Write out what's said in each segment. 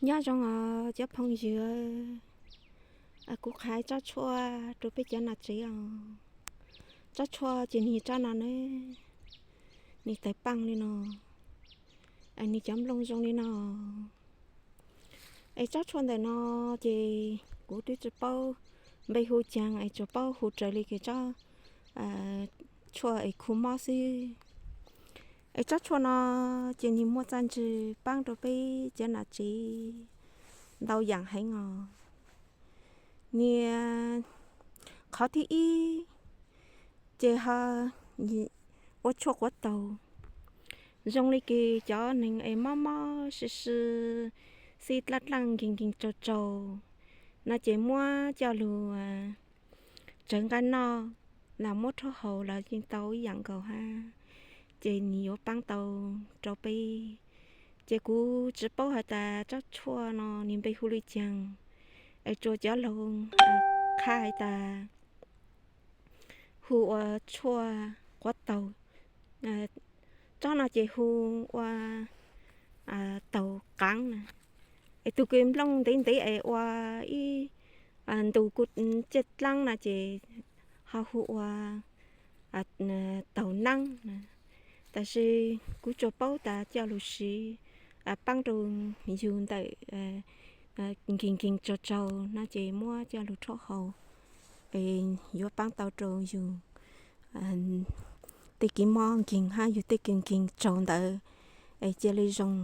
Nyob zoo os cov phooj ywg, kuv qha tsob tshuaj rau peb cov nam tsev os. Tsob tshuaj ces nws tsob no ne, nws tawg paaj li no, nws cov nplooj zoo li no. Es tsob tshuaj ntawm no ces kuv twb tsis paub npe hu caag es tsuas paub hu raws li kws tsob tshuaj es khu mob xwb. Es tsob tshuaj no ces nws muaj txaj ntsig paab rau peb cov nam tsev ntau yaam heev os. Niag qhov thib ib ces ho ua tshuaj quav taus. Zoo li kws cov neeg es mob mob si si, xij dlaaj dlaaj nkeeg nkeeg tsaug tsaug no ces muab coj lug tsawv nqaij noj, lam muab rhaub haus los yeej tau ib yaam nkaus hab. Ces nws yuav paab tau rau peb. Ces kuv tsis paub has tas tsob tshuaj no nws npe hu li caag, es tsuas cov laug qha has tas hu ua tshuaj quav taus. Tsob no ces hu ua taus qaav na. Es tug kws nplooj ntev ntev es ua ib ntus kuj ciaj dlaab na ces ho hu ua taus naab. Tab sis kuv tsuas paub tas coj lug siv paab rau yug ntawm nkeeg nkeeg tsaug tsaug no ces muab coj lug rhaub haus, es yuav paab tau rau yug tej kev mob nkeeg hab yug tej kev nkeeg tsaug ntawd es cia li zoo.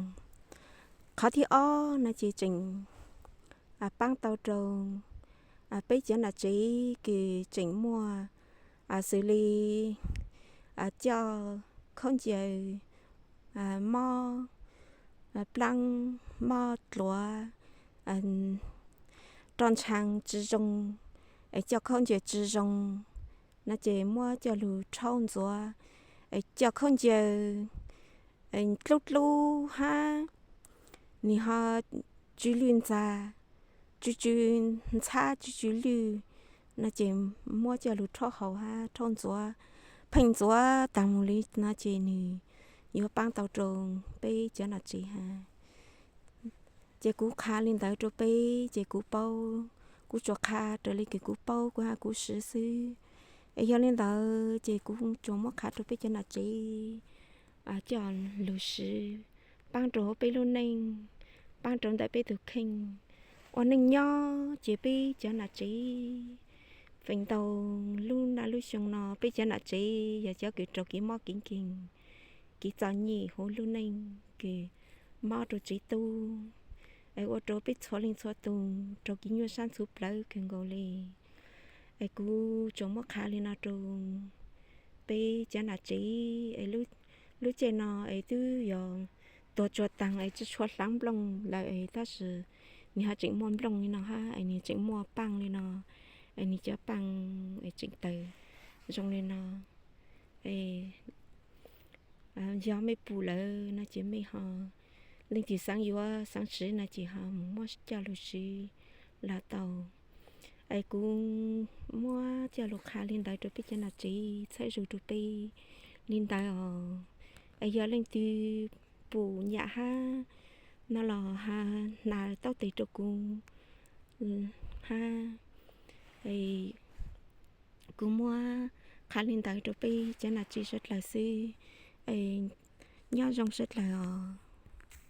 Qhov thib ob no ces tseem paab tau rau peb cov nam tsev kws tseem muaj xws li coj khaub ncaws mob plaab, mob dluav, roj ntshaav tsi zoo, es coj khaub ncaws tsi zoo no ces muab coj lug rhaub ntxuav, es coj khaub ncaws dlub dlub hab nws ho tsw lwj ntxag, tsw tsw ntxhab tsw tsw lwj no ces muab coj lug rhaub haus hab rhaub ntxuav, pheej ntxuav taag moog li no ces nws yuav paab tau rau peb cov nam tsev hab. Ces kuv qha li ntawd rau peb ces kuv paub, kuv tsuas qha raws li kws kuv paub kuv hab kuv siv xwb. Es yog li ntawd ces kuv tsuas muab qha rau peb cov nam tsev coj lug siv paab rau huv peb lub neej, paab rau ntawm peb tug kheej. Ua neej nyob ces peb cov nam tsev feem ntau lub naj lub xyoo no peb cov nam tsev yog cov kws raug kev mob kev nkeeg, kev txom nyem huv lub neej, kws mob rau tsev tub, es ua rau peb txhua leej txhua tug raug kev nyuaj sab ntxhuv plawv kawg nkaus li. Es kuv tsuas muab qha li no rau peb cov nam tsev, es lub caij no es twb yog tuag tsuag taag es tsi tshua hlaav nplooj lawm es tab sis nws ho tseem muaj nplooj li no hab es nws tseem muaj paaj li no, es nws cov paaj es tseem tawg zoo li no. Yog mej pum lawm no ces mej ho, leej twg xaav yuav xaav siv no ces ho mus muab coj lug siv los tau. Es kuv muab coj lug qha li ntawd rau peb cov nam tsev txhawb zug rau peb li ntawd os. Es yog leej twg pum nyam hab no los ha, hnav taub tes rau kuv hab. Kuv muab qha li ntawd rau peb cov nam tsev sawv dlawg xwb. Nyob zoo sawv dlawg os.